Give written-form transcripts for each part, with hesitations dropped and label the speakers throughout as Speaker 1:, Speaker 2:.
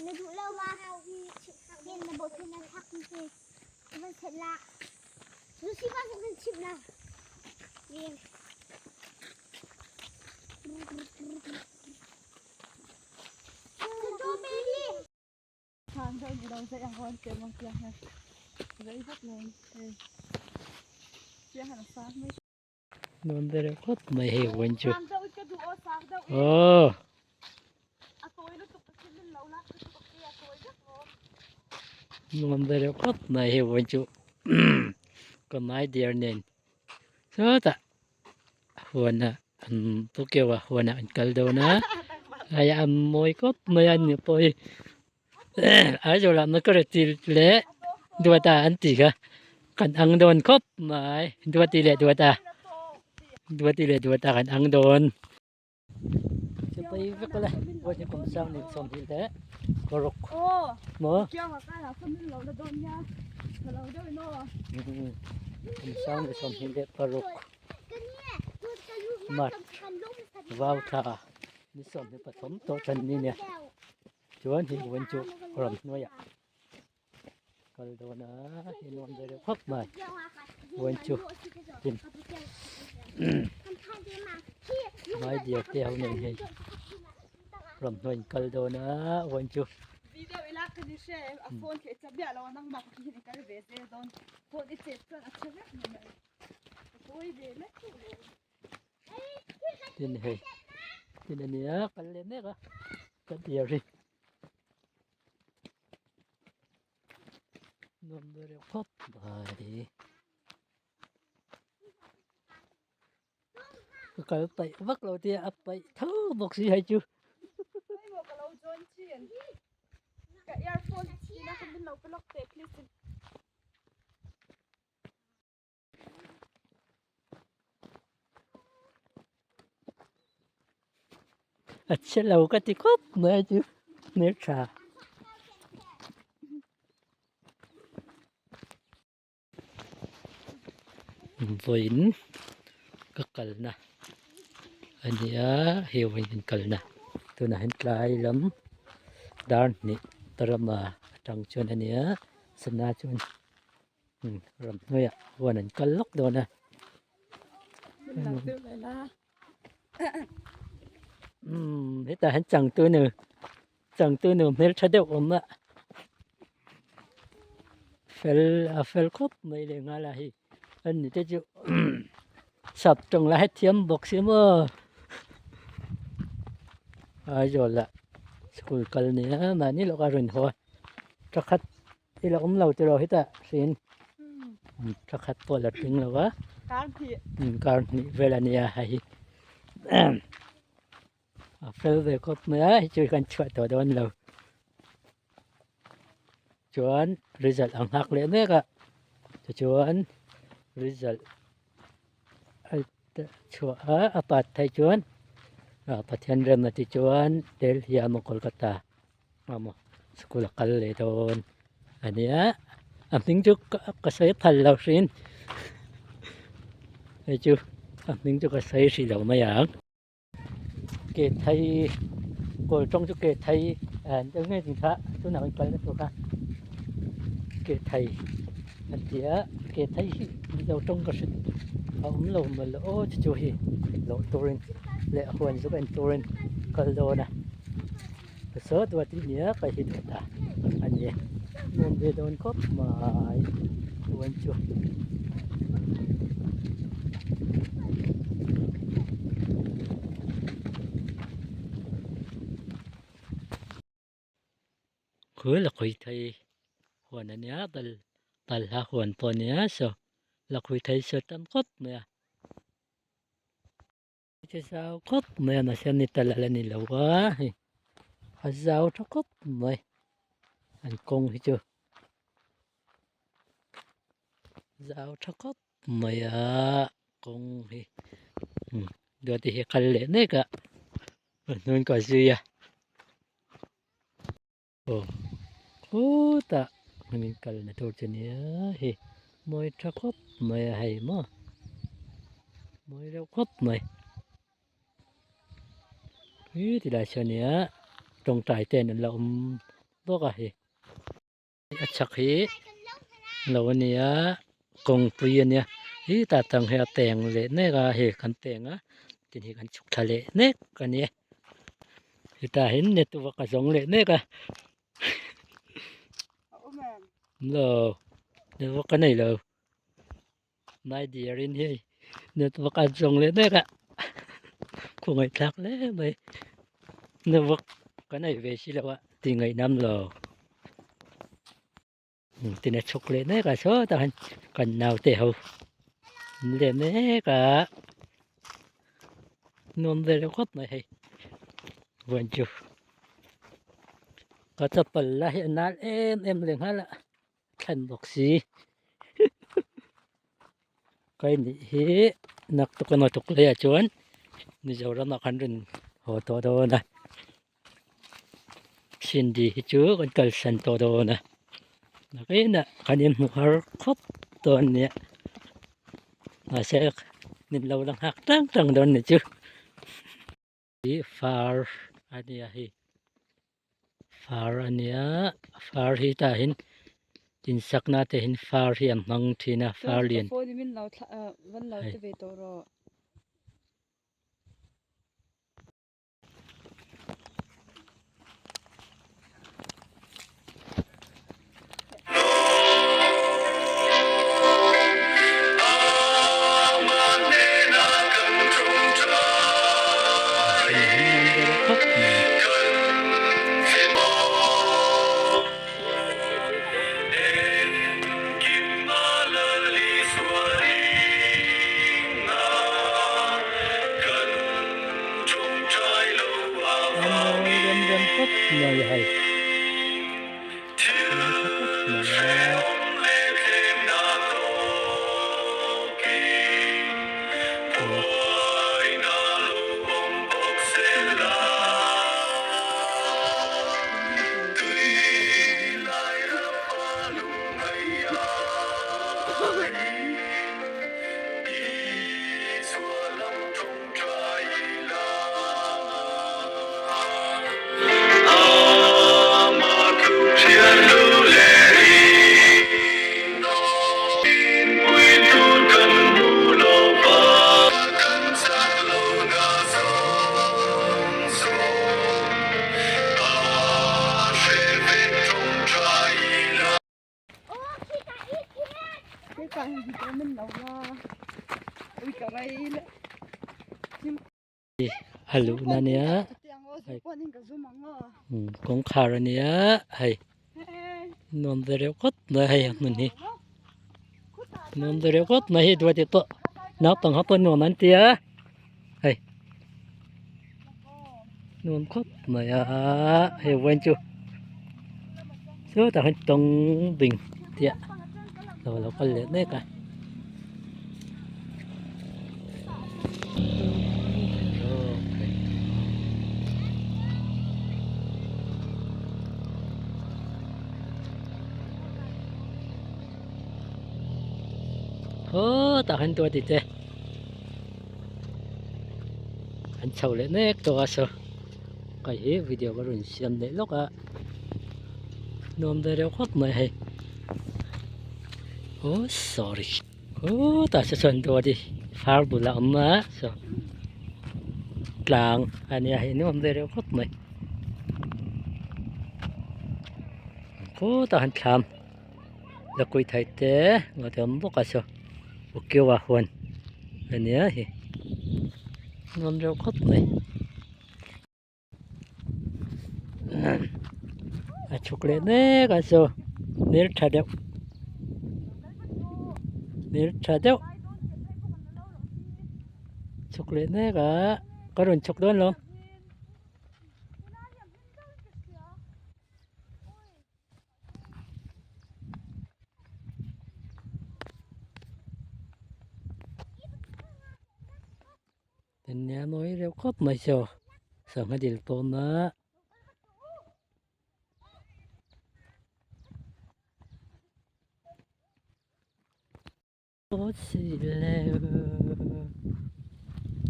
Speaker 1: Na duh lo ma? Yen na bawh na thak si. Van set la. Lu si pa kan chim la. Yen.
Speaker 2: Nuam ve reuh khawp mai hei vawiin chu aww nuam ve reuh khawp mai hei vawiin chu ka mai dear nen sawtah huan ah an pu keuh a huan ah an kal dawn a hei a mawi khawp mai a ni pawh hi Aizawl ah Makarati leh Duata an tih kha kan ang dawn khawp mai Duati leh Duata Duati leh Duata kan ang dawn. Sipai vek ala vawi kum sang ni sawmhnih leh paruk maw kum sang ni sawmhnih leh paruk March vau thla ni sawmhnih pathum tawh tan ni nia. Chuan hei vawiin chu ramhnuaiah kal dawn a hei nuam ve reuh khawp mai vawiin chu tin mai diar te ho nen hei ramhnuai in kal dawn a vawiin chu. Tin hei tin a nia kal leh mek a ka diar hi nuam ve reuh khawp mai ka kal paih vak lo tia a paih tho bawk si hei chu. A che lo ka ti khawp mai chu hmeltha. Vawiin ka kalna a nia hei vawiin kan kalna tunah hian tlai lam dar hnih tarama atang chuan a nia sana chuan. Ramhnuaiah huan an kal lawk dawn a. Umm hetah hian changtu nu changtu nu hmeltha deuh awm a fel a fel khawp mai leh nghal a hei ani te chu sap tawng la hrethiam bawk si maw Aizawl ah school kal nia mahni lawk a rawn haw a thakhat. I la awm lo tiraw hetah hrin thla khat pawh la tling lo va kar hnih vel a nia hei hi a fel ve khawp mai a hei chu kan chhuah tawh dawn lo chuan result a nghak leh mek a tichuan result a chhuah a a pat theih chuan Pathian rem a tih chuan Delhi emaw Kolkata. Emaw school a kal leh dawn a nia a hming chu ka sawi phal lo hrin hei chu a hming chu ka sawi hrih lo mai ang ke thai kawl tawng chu ke thai an deuh ngei tih kha tunah kan kal na tur kha ke thai an ti a ke thai hi mizo tawng ka hre a awm lo mawlh aw chu chu hi lawh turin leh huan chu ka en turin kal dawn a. Saw tua tih nia ka hi duh ta a ni nuam ve dawn khawp mai chuan chu. Khui la khui thei huan a nia bal balhla huan pawh a nia saw la khui thei saw tam khawp mai a. Heti zau khawp mai a mahse ni tal ala ni lo a hei a zau tha khawp mai an kawng hi chu zau tha khawp mai a kawng hi duati hi a kal leh mek a a hnung ka zui a aw khutah hmun in kalna tur chu nia hei mawi tha khawp mai a hei maw mawi reuh khawp mai he tilai sawn nia tawngtai ten an la awm. bawk a hei a chhak hi lo a nia kawngpui a nia hi tah tang hi a teng leh nek a hei kan teng a tin hi kan chhuk thla leh nek a ni hetah hian network a zawng leh nek a lo network a nei lo. My dear in hei network a zawng leh mek a khawngaih thlak hle mai network kan ei ve si lo a tih ngaihnam lo tin a chhuk leh mek a sawtah hian kan naute ho an leh mek a nuam ve reuh khawp mai hei vawiin chu ka chapal lah hi a nal em em leh nghal a. thlen bawk si kai nih hi naktuk emaw tuk laiah chuan Mizoram ah khan rawn haw tawh dawn a Cindy hi chu kan kalsan tawh dawn a nakinah kan inhmu har khawp dawn nia mahse min lo la nghak tang tang dawn ni chu. Ih far a nia hei far a nia far hi tah hian insakna te hian far hi an hmang thin a far lian hei. A luhna ania hei kawngkhar ania hei nuam ve reuh khawp mai hei a hmun hi nuam ve reuh khawp mai hei duati pawh naupang ho pawh nuam an ti a hei nuam khawp mai a hei vawiin chu sawtah hian tawng bing chiah lo lo kal leh mek a. Khawtah khan tuah tite an chho leh mek tawh a saw kai hi video ka rawn siam leh lawk a nuam ve reuh khawp mai hei oh sorry khawtah saw chuan tuah ti far bulah a awm a saw tlang a nia hei nuam ve reuh khawp mai khawtah han thlam. Lakui thai te nga te awm bawk a saw ukiua huan a nia hei nuam reuh khawp mai a chhuk leh mek a saw hmel tha deuh hmel tha deuh chhuk leh mek a ka rawn chhuk dawn lo. Nia mawi reuh khawp mai saw sangha dil pawm a.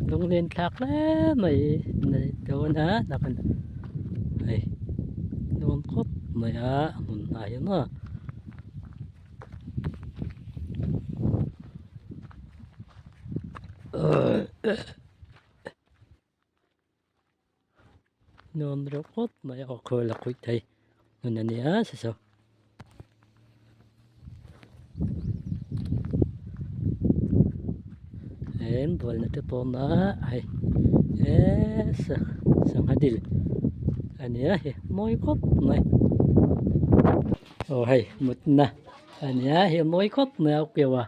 Speaker 2: Lunglen thlak hle mai nei dawn a hei nuam khawp mai a a hmun ah hian maw. Nuam reuh khawp mai a aw khawi la khawih thei hmun a nia se saw. He bualna te pawh a awm a hei eee sangha dil a nia hei mawi khawp mai aw hei mutna a nia hei a mawi khawp mai a keu a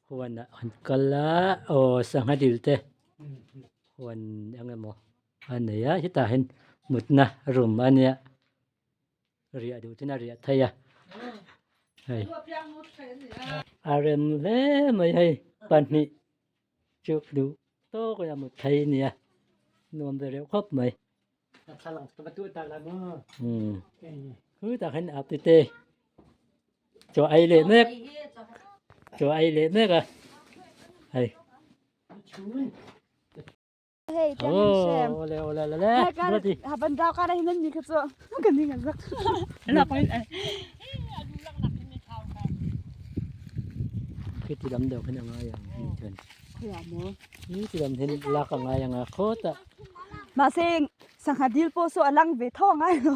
Speaker 2: huanah an kal a aw sangha dil te huan eng emaw a nei a hetah hian mutna room a nia. Riah duh chuan a riah thei a hei a rem hle mai hei pahnih chu duh tawk a mut thei a nia nuam ve reuh khawp mai umm khutah khan a tite chaw ei leh mek chaw ei leh mek a hei.
Speaker 3: Hei tiang in shem.
Speaker 2: Ole ole le le.
Speaker 3: Hai kar haban rau kar hin ni kha chu kan ni ngan zak. La point ai.
Speaker 2: Khi ti lam deuh khin angai ang ni chuan.
Speaker 3: Khoya mo.
Speaker 2: Ni ti lam hin lak angai anga khawta.
Speaker 3: Ma se sangha dil po so alang ve tho angai lo.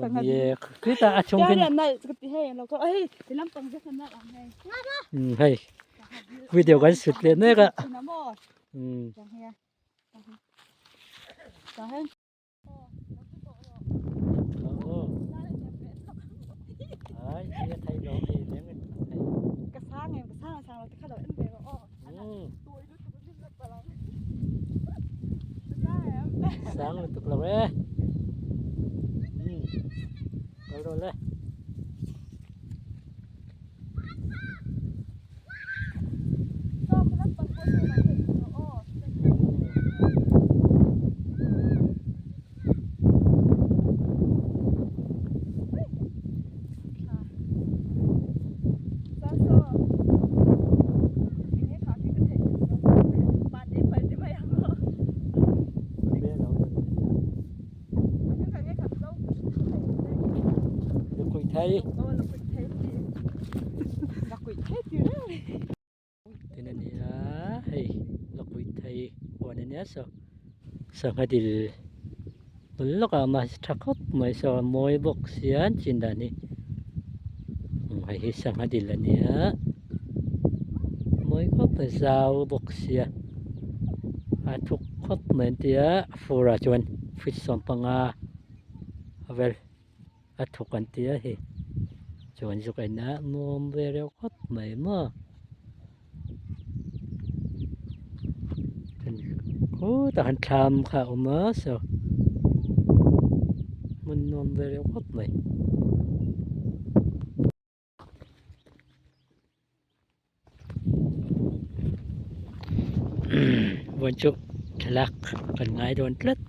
Speaker 2: Sangha dil. Khi ta a chung khin.
Speaker 3: Tiang nai ka ti hei lo ko hei ti lam pang zek na ang hei.
Speaker 2: Hei. Video kan shoot le mek a. Sang lutuk lo e kal rawh le. Thei tin a ni a hei lakhuih thei huan a nia saw sangha dil bul lawkah a awm a tha khawp mai saw a mawi bawk sia an chin dan hi hei hi sangha dil a nia mawi khawp mai zau bawk sia a thuk khawp mai an tia fur ah chuan feet sawmpanga a vel. A thawk an ti a hei chuan zuk en a nuam ve reuh khawp mai maw khutah khan thlam kha a awm a saw hmun nuam ve reuh khawp mai. Vawiin chu thlalak kan ngai dawn tlat.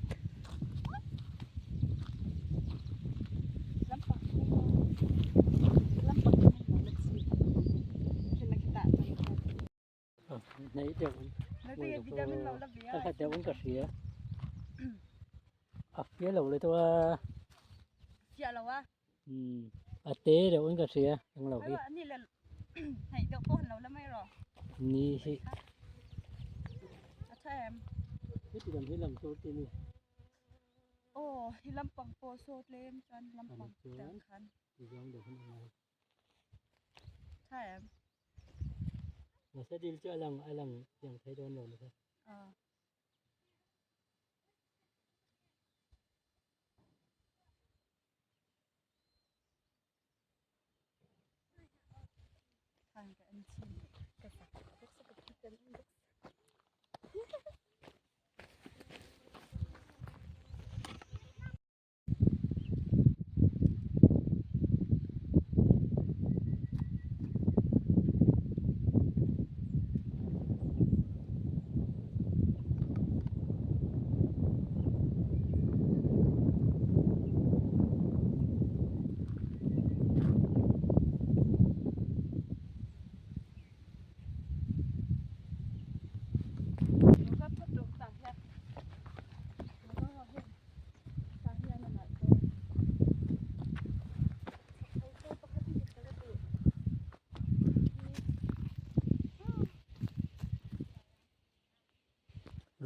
Speaker 2: Hnaih deuh a hlat deuh in ka hria a fiah lo lutuk a. Umm a te deuh in ka hria eng lo hi. Ni hi. Heti lam hi lang tur chi ni. Nasa dil chu a lang a lang chiang thei dawn lo nasa.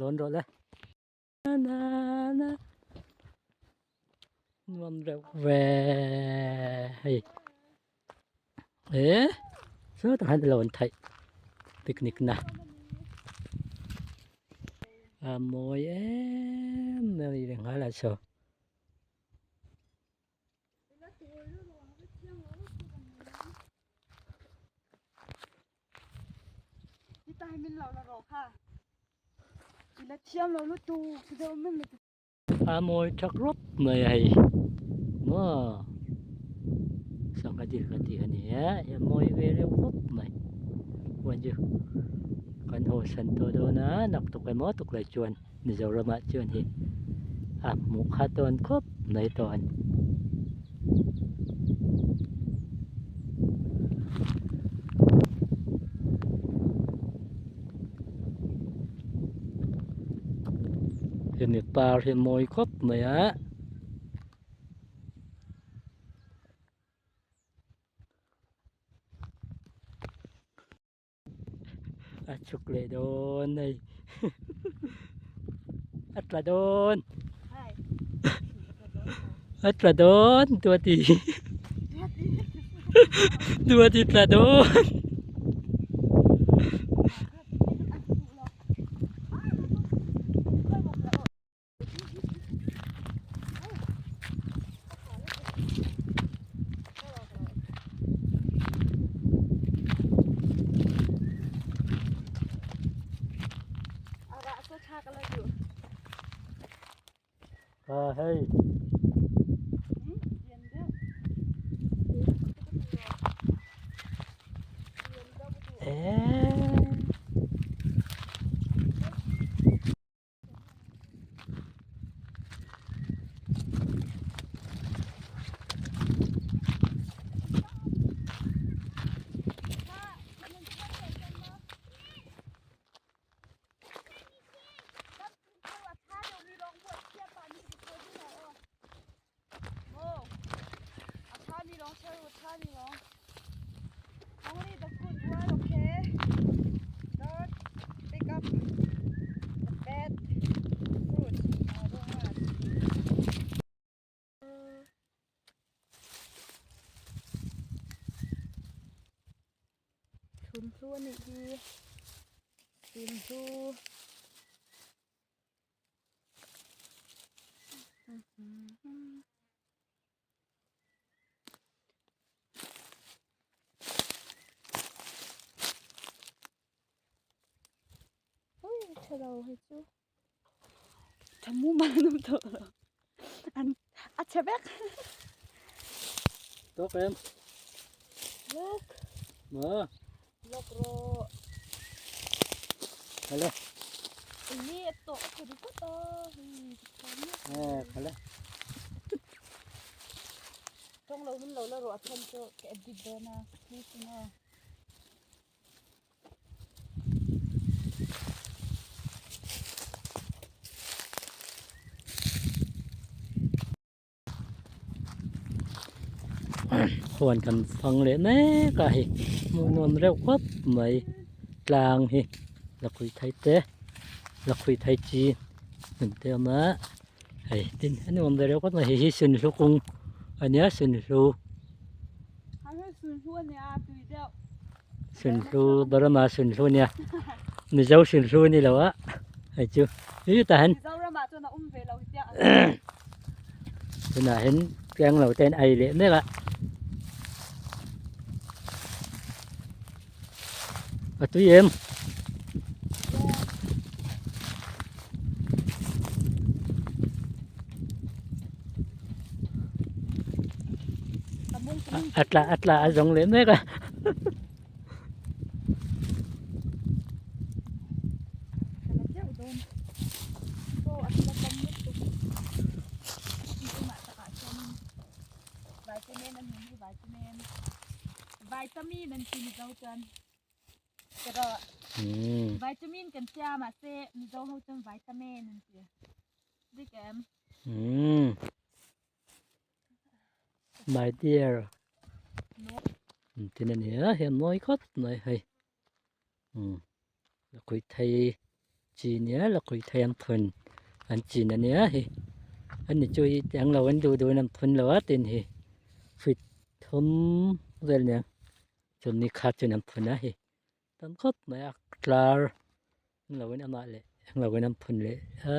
Speaker 2: Lawn rawh le. Na na nuam reuh ve hei e sawtah hian alo an theih picnic na a mawi em em a ni leh nghal a saw. A mawi thak rawp mai a hei maw sangha dil kan tih a ni a a mawi ve reuh khawp mai huan chu kan haw san tawh dawn a naktuk emaw tuklai chuan Mizoramah chuan hi a hmuh kha tawn khawp mai tawh a ni. Hemi par hi mawi khawp mai a. A chhuk leh dawn hei a tla dawn a tla dawn duati duati tla dawn. À hei. Ê.
Speaker 3: Sunhlu a nih hi sunhlu. Ui tha lo hei chu tha mu mal an awm tawh lo an a chhe vek
Speaker 2: Tawk em
Speaker 3: Lawk
Speaker 2: Ma
Speaker 3: Lawk rawh
Speaker 2: Hello
Speaker 3: Ini tawh a chhe ringawt a hei
Speaker 2: Eh khala
Speaker 3: Tawng lo min lo la rawh a chhan chu ka edit dawn a please in aw.
Speaker 2: Huan kan fang leh mek a hei hmuh nuam reuh khawp mai tlang hi lakhuih thei te lakhuih thei chi hmun te a awm a hei tin a nuam ve reuh khawp mai hei hi sunhlu kung a nia sunhlu. Sunhlu Burma sunhlu a nia Mizo sunhlu a ni lo a hei chu hetah hian tunah hian keng lo te an ei leh mek a a tui em. A tla a tla a zawng leh mek a.
Speaker 3: Vitamin an ti Mizo chuan erawh vitamin kan tia mahse Mizo ho chuan vitamin an ti dik em.
Speaker 2: My dear tin a ni a hei a mawi khawp mai hei lakhuih thei. chi nia lakhuih thei an phun an chin a nia hei ani chu hi eng lo an duh duh in an phun lo a tin hi feet thum vel nia chumi khat chuan an phun a hei tam khawp mai a tlar eng lo in amah leh eng lo in an phun leh a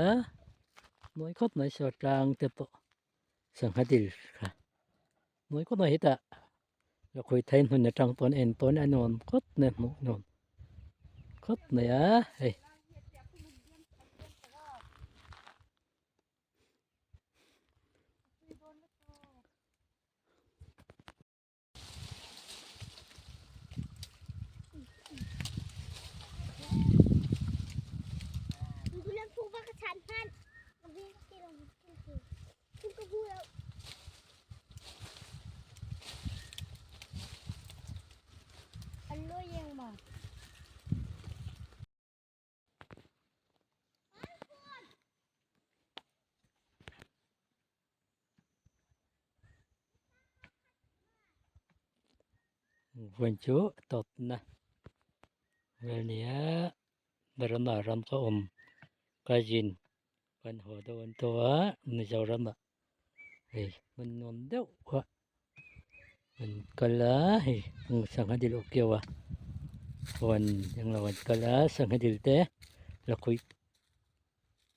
Speaker 2: mawi khawp mai saw tlang te pawh sangha dil kha mawi khawp mai hetah lakhuih thei hmun atang pawn en pawn a nuam khawp mai hmuh nuam khawp mai a hei. Vawiin chu tawpna vel nia Burma ram ka awm ka zin kan haw dawn tawh a Mizoram ah hei hmun nuam deuh kha an kal a hei sangha dil awk keuh a huan englo an kal a sangha dil te lakhuih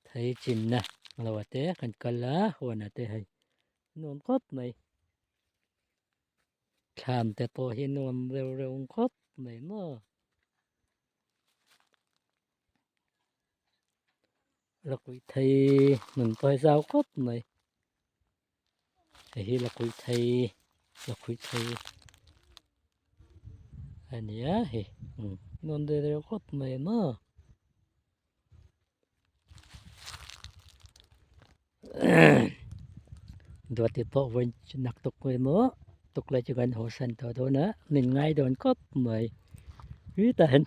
Speaker 2: thei chinna lo ah te kan kal a huan ah te hei nuam khawp mai thlam te pawh hi nuam reuh reuh khawp mai maw. Lakhuih thei hmun pawh hi zau khawp mai hei hi lakhuih thei lakhuih thei a ni a hei nuam ve reuh khawp mai maw. Duati pawh vawiin nak tuk mai maw tuk lai chu kan haw san tawh dawn a min ngai dawn khawp mai hetah hian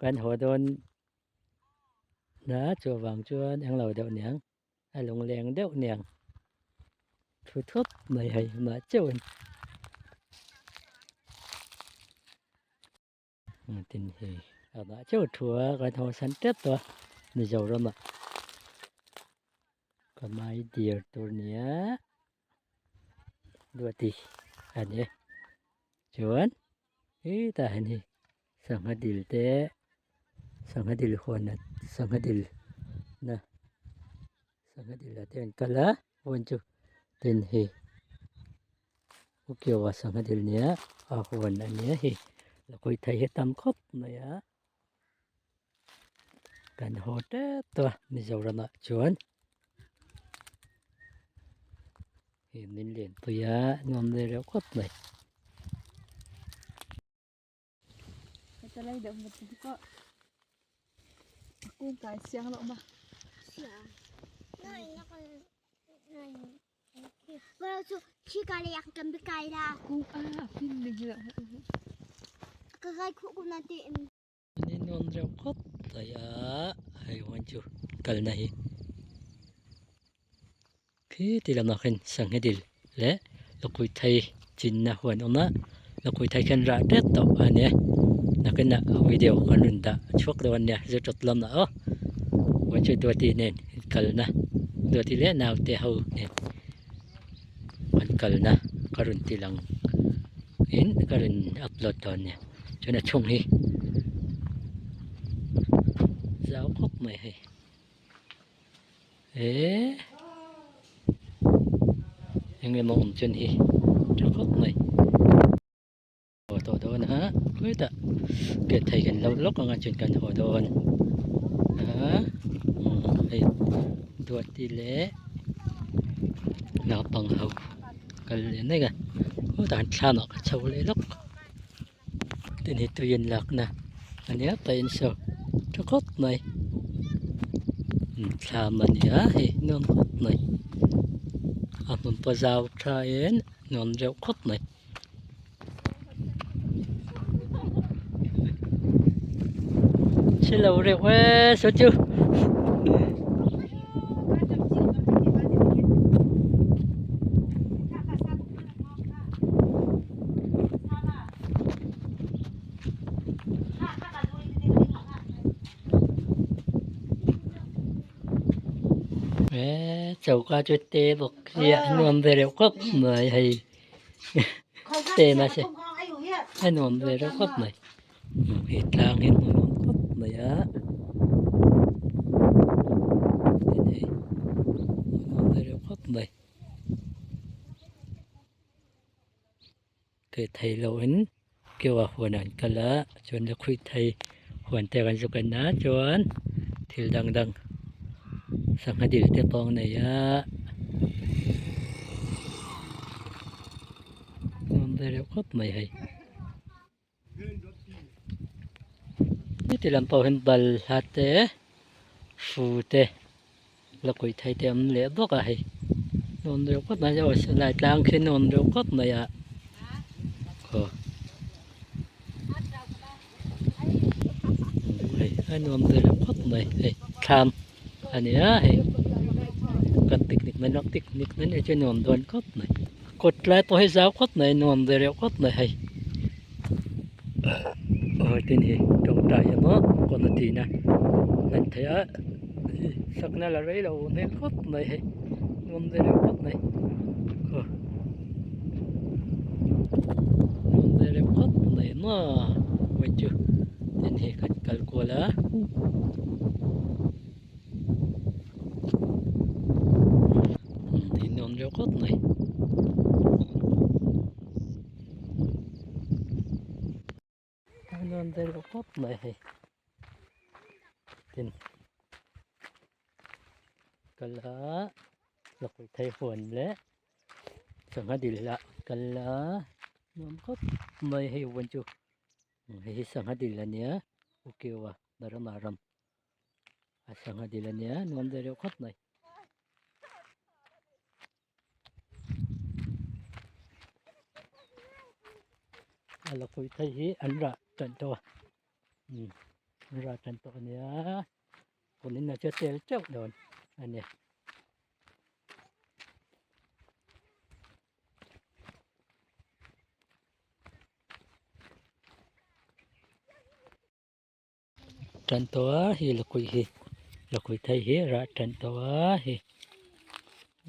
Speaker 2: kan haw dawn na chuvang chuan englo deuh niang a lungleng deuh niang thu thup mai hei mah chauh a ni. Tin hei a mah chauh thu a kan haw san tep tawh a Mizoram ah ka mai dir tur nia Duati a ni e chuan hetah hian hei sangha dil te sangha dil huan ah sangha dil na sangha dil ah te an kal a huan chu tin hei. Ukiawa sangha dil nia a huan a nia hei lakhuih thei hi tam khawp mai a kan haw tep tawh a Mizoram ah chuan hei min lenpui a nuam ve reuh khawp mai. Ni nuam reuh khawp mai a hei huan chu kalna hi khiti lamah khan sangha dil leh lakhuih thei chinna huan a awm a lakhuih thei khian rah tep tawh a nia nakinah video kan rawn dah chhuak dawn ania zirtawp lamah aw huan chu duati nen kalna duati leh naute ho nen an kalna ka rawn ti lang in ka rawn upload dawn nia chuan a chhung hi zau khawp mai hei eee eng emaw awm chuan hi tha khawp mai. Haw tawh dawn a khawitah gate thei kan lo lawk anga chuan kan haw dawn a hei duati leh naupang ho kal leh mek a khawtah an thlam ah ka chho leh lawk tin hi tui an lakna a nia paih an sawi tha khawp mai thlam a ni a hei nuam khawp mai a hmun pawh zau tha in nuam deuh khawp mai. Chhelo reuh e saw chu. Choka chu te bawk sia a nuam ve reuh khawp mai hei te mahse a nuam ve reuh khawp mai he tlang hi a nuam khawp mai a tin hei a nuam ve reuh khawp mai. Kei thei lo in keuh a huan ah an kal a chuan lakhuih thei huan te kan zuk en a chuan thil dang dang sangha dil te pawh an nei a nuam ve reuh khawp mai hei heti lam pawh hian balhla te fu te lakhuih thei te a awm leh bawk a hei nuam reuh khawp mai aw silai tlang khi nuam reuh khawp mai a aw hei a nuam ve reuh khawp mai hei thlam a ni a hei kan picnic mai lawk picnic mai ni chu nuam dawn khawp mai kawt lai pawh hi zau khawp mai nuam ve reuh khawp mai hei aw tin hi tawngtai emaw kawng a tin a hman theih a sakna la rei lo hmel khawp mai hei nuam ve reuh khawp mai aw nuam ve reuh khawp mai maw vawi chu tin hi kan kal kual a. Nuam reuh khawp mai. Nuam ve reuh khawp mai hei tin kal a lakhuih thei huan leh sangha dil lah kal a nuam khawp mai hei huan chu hei hi sangha dil a nia ukiu a Burma ram a sangha dil a nia nuam ve reuh khawp mai. A lakhuih thei hi an rah tan tawh a umm an rah tan tawh a nia kumin a che tel teuh dawn a ni. Tan tawh a hei lakhuih hi lakhuih thei hi rah tan tawh a hei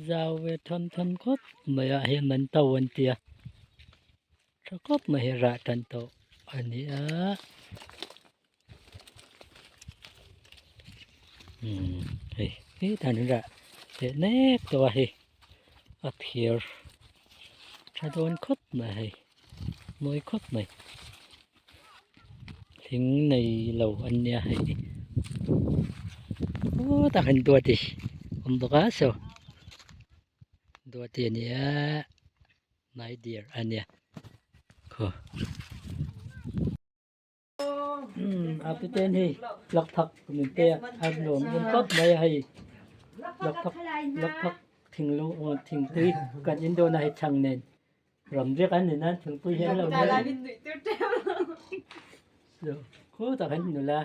Speaker 2: zau ve tham tham khawp mai a hei man to an tia tha khawp mai hei rah tan tawh a ni a umm hei hetah hian rah leh mek tawh a hei a phir tha dawn khawp mai hei mawi khawp mai. Thing nei lo an nia hei aw tak hian duati awm bawk a saw duati a nia my dear a nia khaw umm a pi ten hei lak phak min pe a a nuam dawn khawp mai a hei lak phak lak phak thing lung thingpui kan in dawn a hei chhang nen. Ram vek an ni nan thingpui hi an lo nei. Khaw tak an nula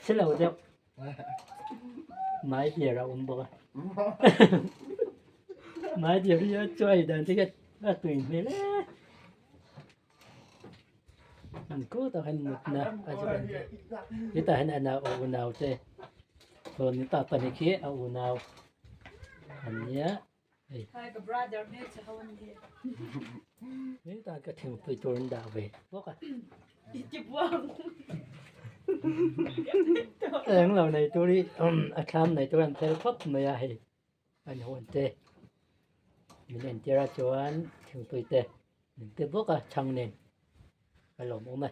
Speaker 2: si lo deuh mai dear a awm bawk a mai dear hi a chaw ei dan te hian a tui hmel e khaw tak an mutna a chu kan hetah hian a nau a unau te chuan mipa pahnih khi a unau an nia.
Speaker 3: Hi ka brother hmelchhe ho an ni.
Speaker 2: Hetah ka thingpui tur an dah ve bawk a.
Speaker 3: I ti buang.
Speaker 2: Eng lo nei tur hi a thlam nei tur an fel khawp mai a hei an hawn te min entir a chuan thingpui te min pe bawk a chhang nen ka lawm awm e.